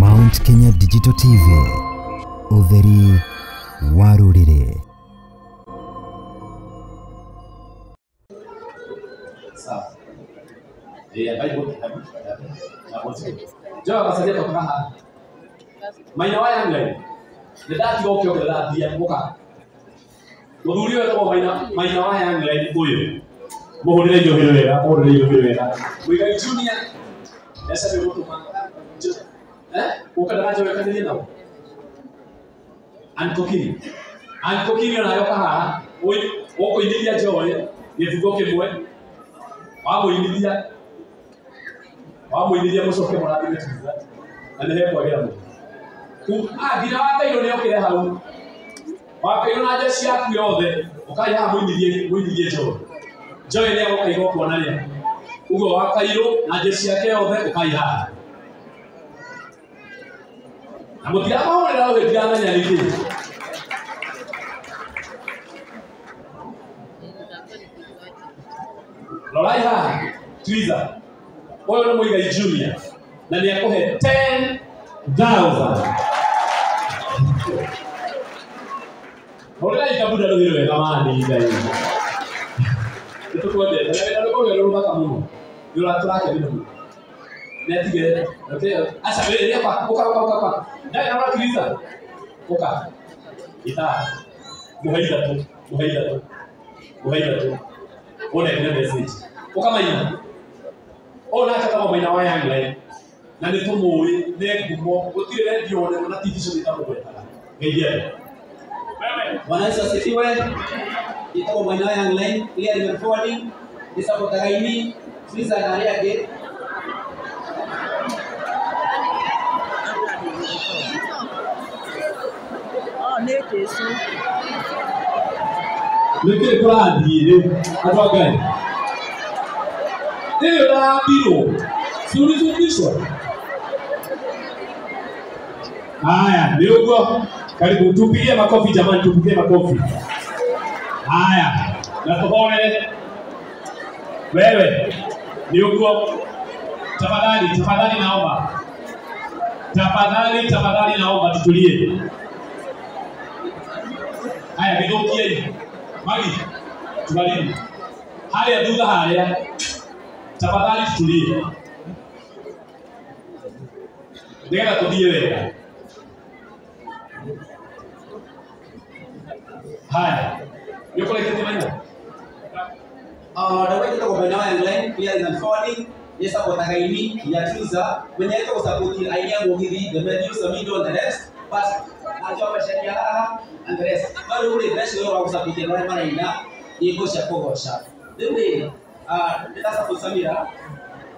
Mount Kenya Digital TV, ũtheri wa rũrĩrĩ. Sawa. Karibu. Joe akasaidia kwa haha. Maina wa Young Line. Nĩ ndatiga ũkĩongerera mbia mũka. Mũthuri ũyũ wetagwo Maina wa Young Line ũyũ. Mũhũrĩre ijohĩ wega, mũhũrĩre ijohĩ wega. Mũigai Junior. Mbeca nĩ ũgũtũma. Ũkwendaga njogekanĩrie nao? Uncle Kini. Uncle Kini onawe ũka haha. Ũkũinithia Joy gĩbungo kĩmwe. Wamũinithia. Wamũinithia mũcoke mũrathime Twiza. Na nĩ hekwagĩra mũno. Nginya Wakairũ nĩ okire hau. Wakairũ na jeshi yaku yothe ũkai haha mũinithie Joy. Joy nĩ agoka igongona rĩaku. Ũguo Wakairũ na jeshi yake yothe ũkai haha. Na mũtiramahũrĩra rũhĩ ndiramenya nĩkĩ. Rorai haha Twiza. Ũyũ nĩ Mũigai Junior na nĩ akũhe 10,000. Hũrĩrai kabuda rũhĩ rwega mani Ngai. Nĩ tũkwendete na wĩra rwĩmbo rũrũ rũthaka mũno. Nĩ ũratũrakenire mũno. Nĩ atige aca wĩrĩ ũka ũka ũka ũka. Ndarĩ na Twiza. Ũka. Ithaa. Mũhe ithatũ, mũhe ithatũ. Mũhe ithatũ. Ũnengere message. Ũka Maina. Ũyũ nake etagwo Maina wa Young Line. Na nĩ tũmũĩ, nĩ ngumo, gũtirĩ redio ona ĩmwe na TV show ĩtamũgwetaga. Geithia andũ. Bwana Yesu asifiwe. Nitagwo Maina wa Young Line, clearing and forwarding, nĩ supportaga ini, Twiza na arĩa angĩ. Nĩ Jesũ. Nĩ kĩĩ kũrathiĩ rĩu andũ a Ngai? Rĩrĩ ũrarambirwo, si ulizungishwa? Haya, ni ugo. Karibu, tupigie makofi jamani, tupigie makofi. Haya, na tuhorere. Wewe, ni ugo. Tafadhali, tafadhali naomba. Tafadhali, tafadhali naomba tutulie. Haya, gĩthũkie hii. Magi, tubaridi. Haya thutha harĩa. Tafadhali tutulie. Nĩgetha tũthiĩ wega. Haya, nĩ ũkũrĩkĩtie Maina? Ndagwa njĩtagwo Maina wa Young Line, clearing and forwarding, nĩ supportaga ini ya Twiza, menyerete gũsupport aini a mũgithi, the Matthews, Samido and the rest, but anjwa macaria haha and the rest. No rĩu rĩ, mbeca ũyũ wa gũsupport andũ arĩa maraina nyĩmbo cia kũgoca. Rĩu rĩ, nĩ ndasupport Samira,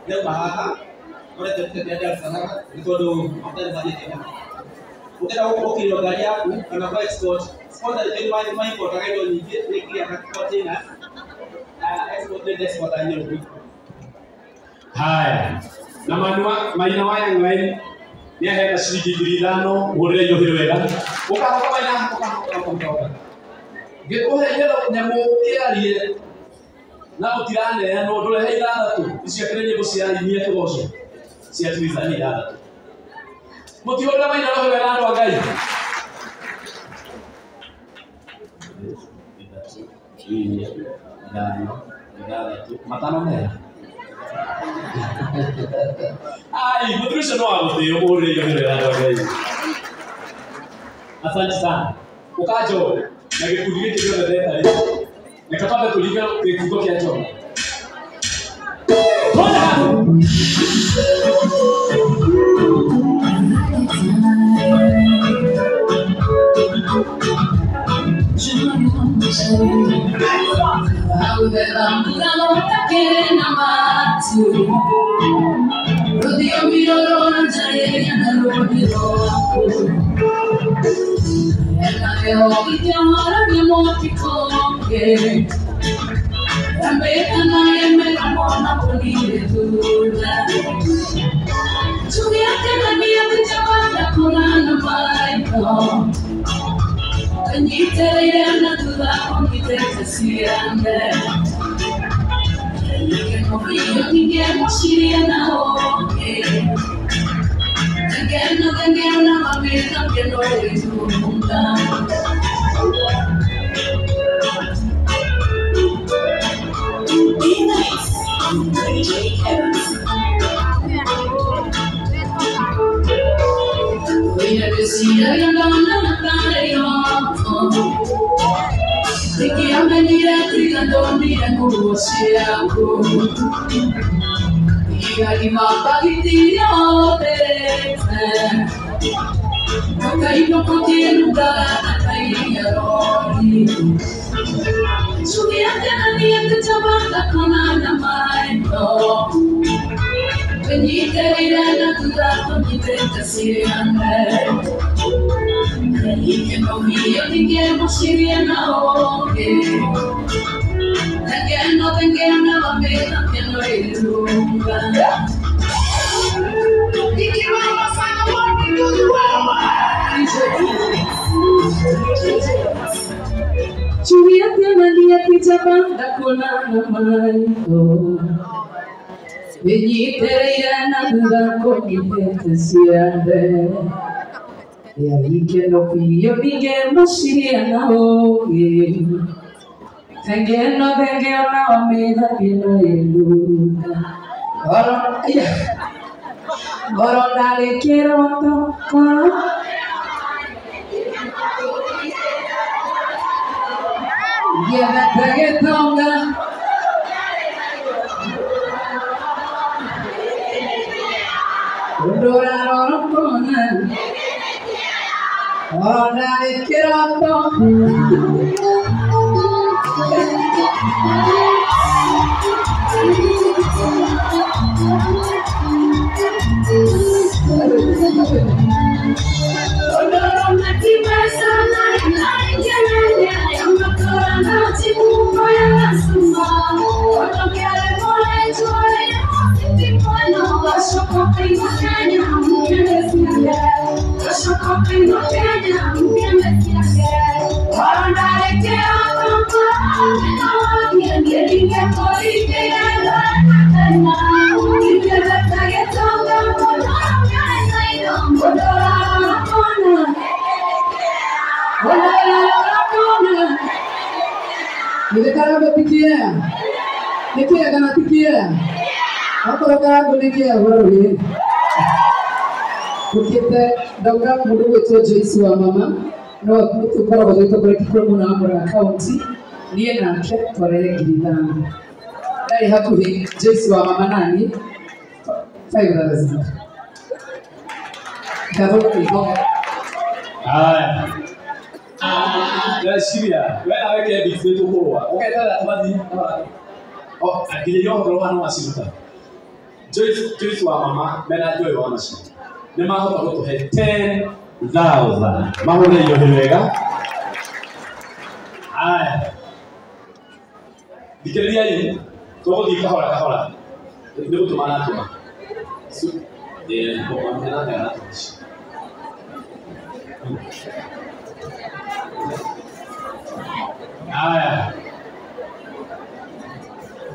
ndauma haha, ũrĩa tũrutĩte ndarutanaga, nĩ tondũ mafuta nĩ mathiĩte mũno. Ũngĩenda gũkĩrio ngari yaku kana kwa export, sponsor nĩ maimportaga indo nyingĩ, nĩ clear na containers. Export nĩ export Nairobi. Haya, na Maina wa Young Line nĩ aheana ciringi 5,000, mũhũrĩre ijohĩ wega. Ũka ũka Maina, ũka ũka ũka ũka. Ngĩkũhe nĩgetha nyamũ ĩarie na ũtiraneanwo, ndũrehe ithathatũ, icio akĩrĩ nyĩmbo cia inia kĩgoco cia Twiza nĩ ithathatũ. Mũtihũrĩre Maina rũhĩ wega andũ a Ngai. Ithatũ, inya, ithano, ithathatũ, matano mega. Ai, mũthuri ũcio no agũtĩo, mũhũrĩre ijohĩ wega andũ a Ngai. Asante sana. Ũka Joy na gĩkundi gĩkĩ gĩothe ndeta rĩ. Reke twambe tũringe gĩkungo kĩa Joy. Twende haha. Joyce wa mama no tukoragwo tũtongoretie mũno wa Murang'a County niĩ nake twarere 5,000 ndarĩ hakuhĩ Joyce wa mama nani 5,000 ngatho. Haya, ndeciria we nawe KBC tũkũrũa ũketerera tũgathiĩ o nginya okorwo hana waciruta Joyce wa mama mena Joy wa macio nĩ mahota gũtũhe 10,000 mahũre irio wega. Aya, thikĩrĩriai tũgũthiĩ kahora kahora nĩ gũtũma natũma Aya,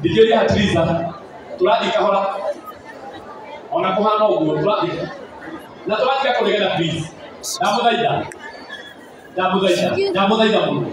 thikĩrĩria Triza tũrathiĩ kahora ona kũhana ũguo tũrathiĩ na tũratiga kũregera please. Ndamũthaitha ndamũthaitha ndamũthaitha mũno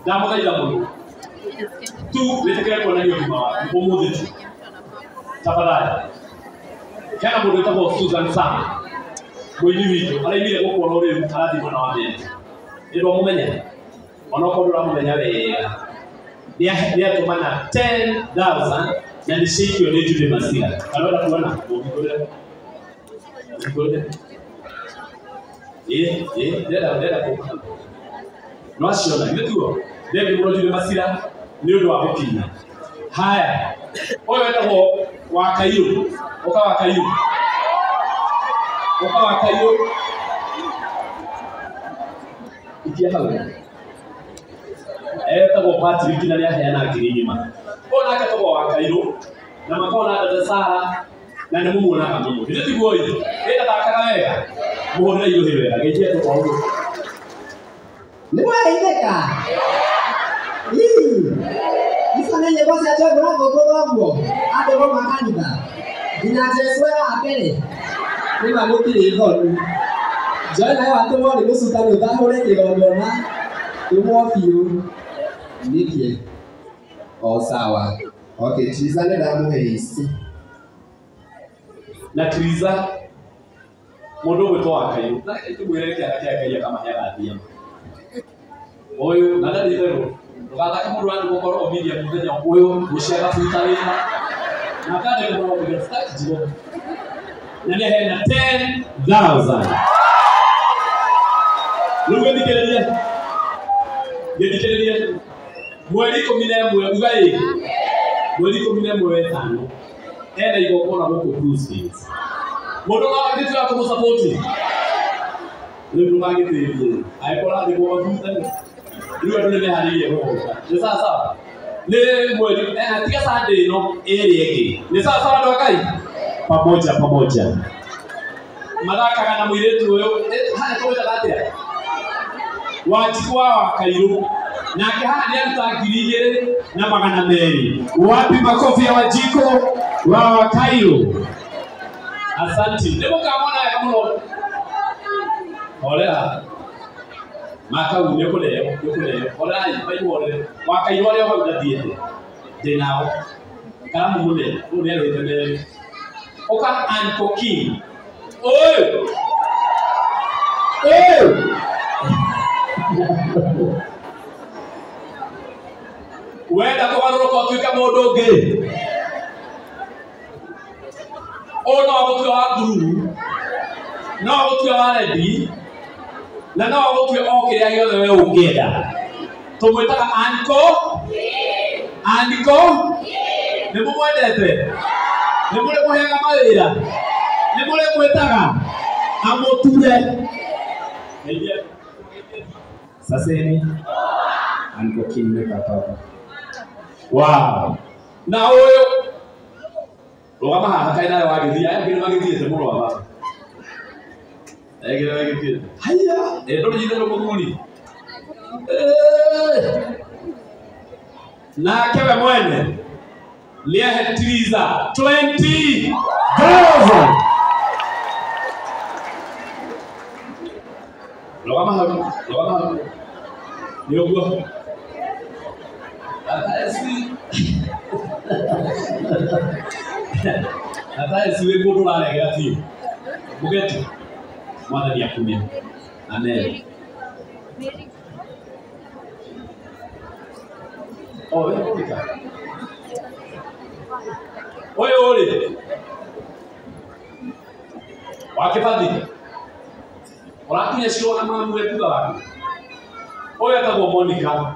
ndamũthaitha mũno tu wĩtĩkĩre kuonania ũgima waku ũmũthĩ tu tafadhali. Hena mũndũ wĩtagwo Susan Sang mũini witũ araimire gũkũ oro rĩu arathiĩ mwena wa Amerika nĩ ndwamũmenya onokorwo ndũramũmenya wega nĩatũmana 10,000 na nĩ ciikio nĩ Judy Masira kana ũrenda kuona mũhingũrĩre mũhingũrĩre ndĩrenda kuona no aciona githĩ tiguo thengi mũno Judy Masira nĩ ũndũ wa gũkinya. Haya, ũyũ wetagwo Wakairũ ũka Wakairũ ũka Wakairũ ikia hau etagwo Patrick na nĩaheana 1,000 ũyũ nake etagwo Wakairũ na makona dada Sara na nĩ mũmuonaga mũno githĩ tiguo ĩ ĩgathakaga wega mũhũrĩre iruhĩ wega geithia tũkwa ũguo nĩ mwageithĩka icio nĩ nyĩmbo cia Joy Mũrango ũguo andũ mauma kanitha nginya Jesũ ya mbere Nĩ ma gũtirĩ thoni. Njoe nawe watũmwo nĩ mũcukani ũtahũre kĩgongona. Tũmwo biũ. Nĩkĩ? O sawa. Okay, Triza nĩ ndamũhe ici. Na Triza mũndũ ũgwĩtwo Wakairũ na tũmwĩre kĩana kĩa Ngai akamaheaga thiama ũyũ na ndarĩ itherũ ndũgathake mũndũ wa gũkorwo omirie mũthenya ũyũ mũciĩ agabuta wĩra na akandĩka marũa sitaki njigo na nĩaheana 10,000. Rĩu gĩthikĩrĩrie gĩthikĩrĩrie mweri 11 uga ĩ mweri 11 wetano ena igongona gũkũ Bluesfields. Mũndũ no agĩtĩra kũmũsapoti rĩu ndũgagĩtĩrie angĩkorwo arathiĩ kũmabuta rĩu andũ nĩmeharĩirie gũgũka nĩ sawa sawa nĩ mweri tiga Sunday ĩno ĩrĩa ĩngĩ nĩ sawa sawa andũ a Ngai pamoja pamoja mathakaga na mũirĩtu ũyũ haha tũgwĩtaga atĩa Wanjikũ wa Wakairũ nake haha nĩaruta 2,200. Wapi makofi ya Wanjikũ wa Wakairũ? Asanti. Nĩ mũkamona wega mũno. Horera. Makau nĩ ũkũrehwo, nĩ ũkũrehwo. Horerai, maihorere. Wakairũ arĩa hau ndathiĩte. Ndĩ nao. Karamu mũnene, ũyũ nĩ arĩhĩte merĩ. Ũka Uncle King. Ũyũ. Ũyũ. Wenda kũgarũrũka ũtuĩke mũndũ ũngĩ. Ũyũ no agũtue wa blue, no agũtue wa red, na no agũtue o kĩrĩa gĩothe we ũngĩenda. Tũmwĩtaga Uncle Uncle. Nĩ mũmwendete? Nĩ mũrĩmũheaga mawĩra? Nĩ mũrĩmwĩtaga amũture? Saseni Uncle King nĩ baba. Wow. Na ũyũ rũgama haha kaĩ nawe wagĩthiĩ aya angĩ nĩmagĩthiĩte mũno aba. Aya angĩ nĩmagĩthiĩte. Haiya, ndũrĩ itherũ mũthuri. Nake we mwene nĩahe Triza 20,000. Rũgama hau, rũgama hau. Nĩ ũguo. Athaesi wĩ mũndũ ũraregera biũ. Mũgeti, Mwathani akumie. Amen. O, we Monica. Ũyũ rĩ, wa Kĩbathi, ũrakinya ciũa na mamu we thutha waku. Ũyũ etagwo Monica.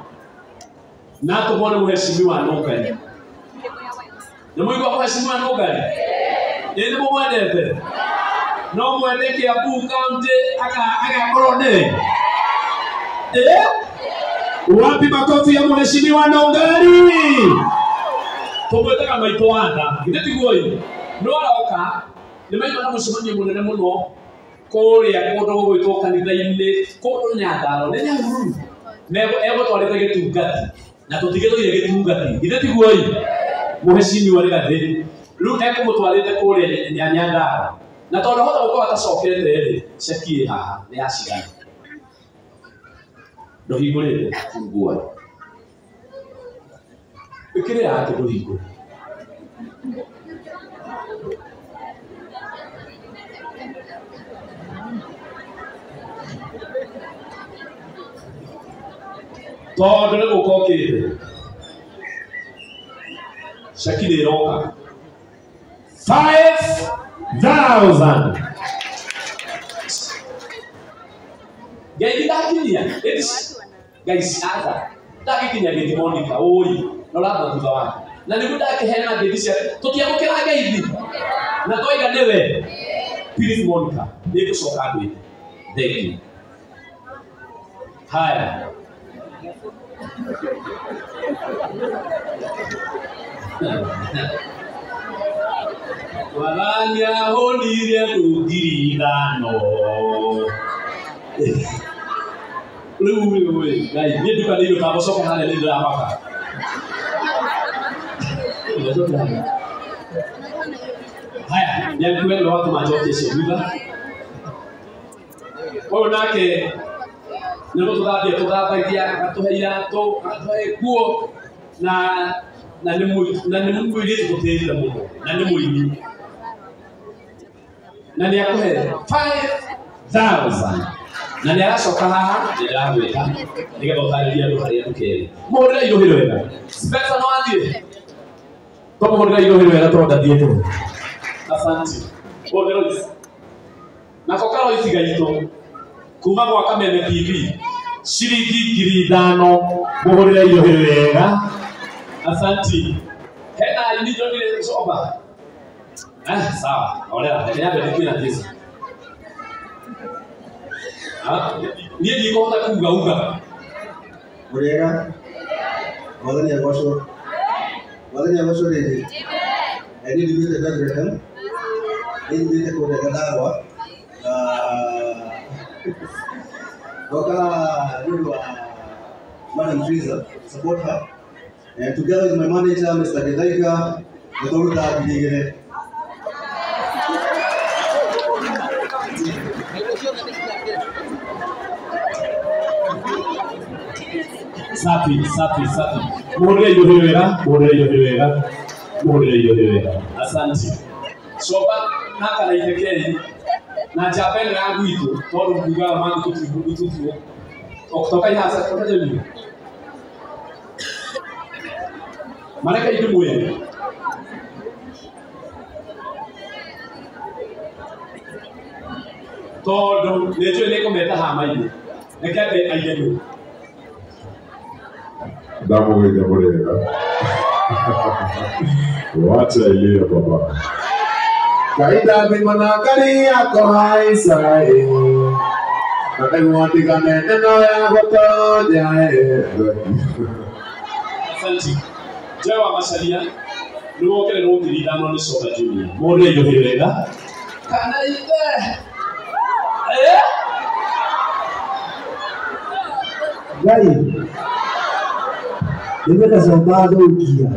Na atũmwo nĩ mũheshimiwa Nũngari. Nĩ mũigua mũheshimiwa Nũngari? Ĩ nĩ mũmwendete? No mwende Kiambu County agakorwo nĩwe? Eh? Wapi makofi ya mũheshimiwa Nũngari? Tũmwĩtaga maitũ wa nda. Githĩ tiguo ĩ? No aroka nĩ maigua na mũcemanio mũnene mũno kũrĩa kũndũ gũgwĩtwo kanitha-inĩ kũndũ Nyandarua nĩ Nyahururu. Egũtwarĩte gĩtungati na tũtigĩtũire gĩtungati. Githĩ tiguo ĩ? Mũheshimiwa Rigathĩ rĩu ekũmũtwarĩte kũrĩa Nyandarua na tondũ ahota gũkorwo atacokete rĩ, ceki ĩ haha nĩ ya cigana? Ndũhingũrĩte, fungua. Ĩkĩrĩ yake ndũhingũre. Tondũ nĩ gũka ũkĩte. Ceki nĩ ĩroka. 5,000. Ngai ndakinyia. Ngai aca. Ndakinyia ngeithi Monica ũi. No ratha thutha wake. Na nĩguo ndakĩheana ngeithi cia tũtiamũkĩra ngeithi. Na twaiga nĩwe. Please Monica, nĩngũcoka ngwĩte. Thank you. Haya. Mwathani ahũnirie andũ 5,000. Rĩu rĩu ĩ, Ngai, niĩ ndukanĩirio ndamũcoke harĩa nĩ ndĩramaka. Ndacoke harĩa. Haya, nĩakuwe nĩ watũma njokie icio thutha. Ũyũ nake nĩ gũtũthambia tũthambagia, agatũhe iratũ, agatũhe nguo na na nĩ mũirĩtu tũtĩĩte mũno na nĩ mũini na nĩ akũhe 5000 na nĩ aracoka haha nĩ ndĩragwĩta nĩgetha ũtarĩrie andũ harĩa ndũkerĩ. Mũhũrĩre irũhĩ wega. Spencer no athiĩ? Tũmũhũrĩre irũhĩ wega tondũ ndathiĩte. Asante. Ũyũ nĩ Lois. Nako karoisi gaitũ kuma gwa Kameme TV ciringi 5,000 mũhũrĩre irũhĩ wega. Asante. Hena aini njonire coba. Sawa. Orera, reke nyambe ndĩkie na Jesu. Niĩ ndikũhota kuga uga. Mũrĩega? Mwathani agocwo. Mwathani agocwo rĩngĩ. Niĩ ndumĩte Bethlehem. Niĩ ndumĩte kũrĩa Gatharwa. Na ndoka nĩ ũndũ wa Madam Teresa, support her. And together with my manager, Mr. Githaiga, nĩ tũruta 2,000. Safi, safi, safi. Mũhũrĩre irũhĩ wega, mũhũrĩre irũhĩ wega, mũhũrĩre irũhĩ wega. Asante. Coba na kanaithe keri na njamba ĩno ya gwitũ tondũ ngugaga mangu tũtigu kutoka ihasa kutoka jamii. Mareka ndĩmwĩre. Tondũ nĩ njũĩ nĩ kũmeta hama-inĩ. Reke ambe aige nũ. Ndamũgeithia mũrĩega. Wacha iliyo baba. Ngai ndathima na ngari yakũhaica ĩ. Na nĩguo ndigane neno ya gũtonya ĩ. Asante. Joy wa Macharia nĩ wongererwo 5,000 nĩ Coba Junior. Mũhũrĩre irũhĩ wega. Kana ithe. Ngai nĩngwenda coba thũkia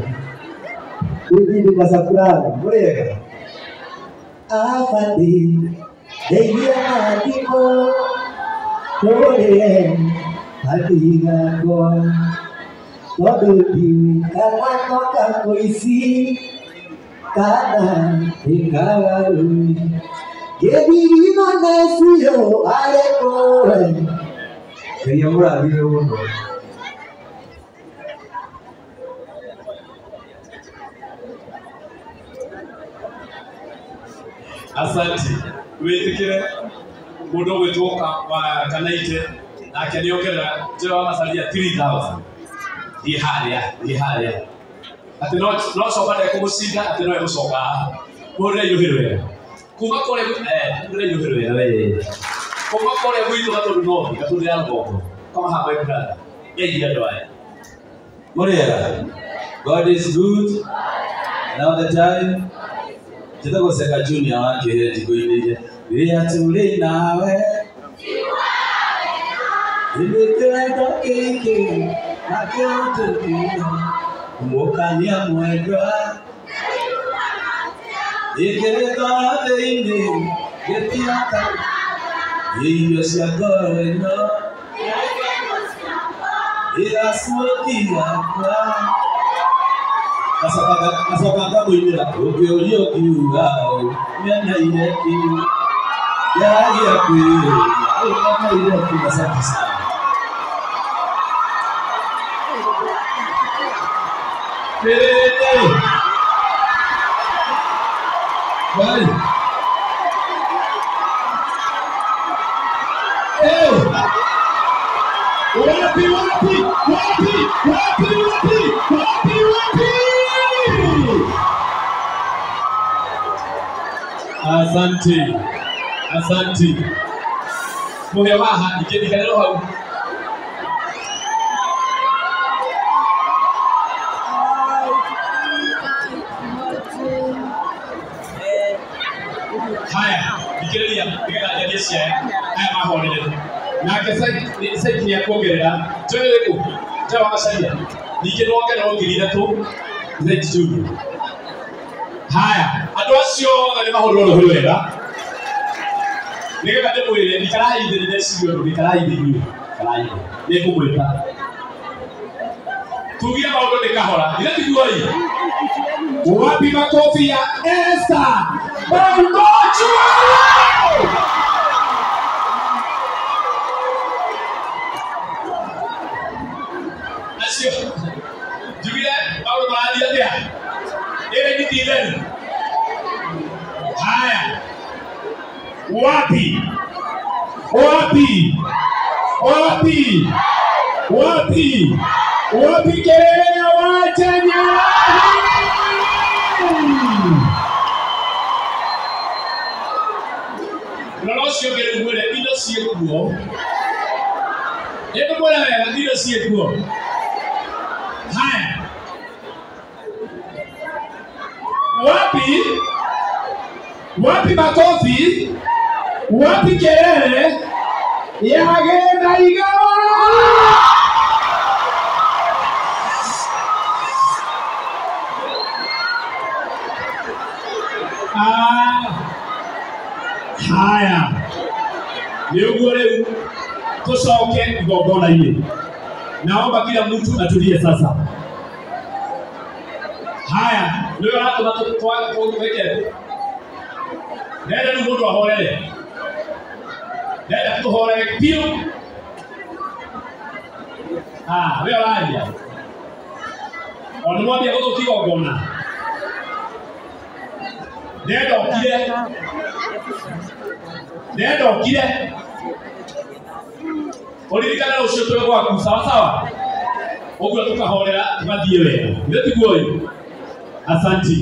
ndĩndĩ macakurani mũrĩega abati ndeithia mathimo tũrĩe matigakwa tondũ ndiũĩ kana no kamũici kana nĩ kagarũri ngĩthigino neciũ arekũwe. Ngai amũrathime mũno. Asante. Wĩtĩkĩre mũndũ ũgwĩtwo wa Kanaite nake nĩongerera Joy wa Macharia 3,000. Thiĩ harĩa, thiĩ harĩa. Atĩ no coba ndekũmũcinda atĩ no egũcoka haha. Mũhũrĩre irũhĩ wega. Kuma kũrĩa mũhũrĩre irũhĩ wega we. Kuma kũrĩa gwitũ Gatũndũ North, Gatũndũ ya rũgongo. Kama haha my brother. Geithia andũ aya. Mũrĩega? God is good and all the time. Njĩtagwo Seka Junior wa Kĩhĩ njikũ-inĩ rĩrĩa tũrĩ nawe Ithuĩ kĩwendo gĩkĩ nakĩo tũkinya kũmũkania mwendwa ĩkĩrĩtwo thĩinĩ gĩtiaka irio cia ngoro ĩno ĩgacokia kwa Gacoka ngamũinĩra ũngĩũria ũkiuga mĩeneire kĩ yagĩa kwĩyũria mĩeneire kĩ. Asante sana. Bye. Hey. Wapi, wapi, wapi, wapi, wapi, wapi, wapi. Asante. Asante. Mũhĩa waha ingĩthikanĩrwo hau. Haya, thikĩrĩria nĩgetha njarie ciaya aya mahorere. Nake Saiki nĩ akuongerera. Njũĩ ũrĩkũ? Joy wa Macharia. Ningĩ nĩ wongererwo 3,000 Saiki Junior. Haya, andũ acio othe nĩ mahũrĩrwo rũhĩ wega. Nĩgetha ndĩmwĩre ikarai thĩ ndĩreciria ũndũ, ikarai thĩ inyuĩ, ikarai thĩ. Nĩngũmwĩta. Tugire maũndũ nĩ kahora. Ithe tiguo ĩ? Wapi makofi ya Esther Bongochwa? Acio njugire maũndũ marathiĩ atĩa? Ĩrĩ nĩ ti-itheru. Haya. Wapi? Wapi? Wapi? Wapi? Wapi kelele ya Wachenya? Rora ũcio ũngĩ rĩu mwĩre indo ciĩkuo. Nĩngũmwĩra wega indo ciĩkuo. Haya. Wapi? Wapi makofi? Wapi kelele ya Githaiga? Ah. Haya. Nĩ ũguo rĩu tũcoke igongona-inĩ. Naomba kila mtu atulie sasa. Haya, nĩwe ũratũma twĩke. Ndenda rĩu mũndũ ahorere. Ndenda tũhorere biũ. Ah, we ũraria. O nĩ mwambia gũthũkia igongona. Ndenda ũkire. Ndenda ũkire. Ũririkane rũciũ twĩ gwaku, sawa sawa? Ũguo tũkahorera tũgathiĩ wega. Ithe tiguo ĩ? Asanti.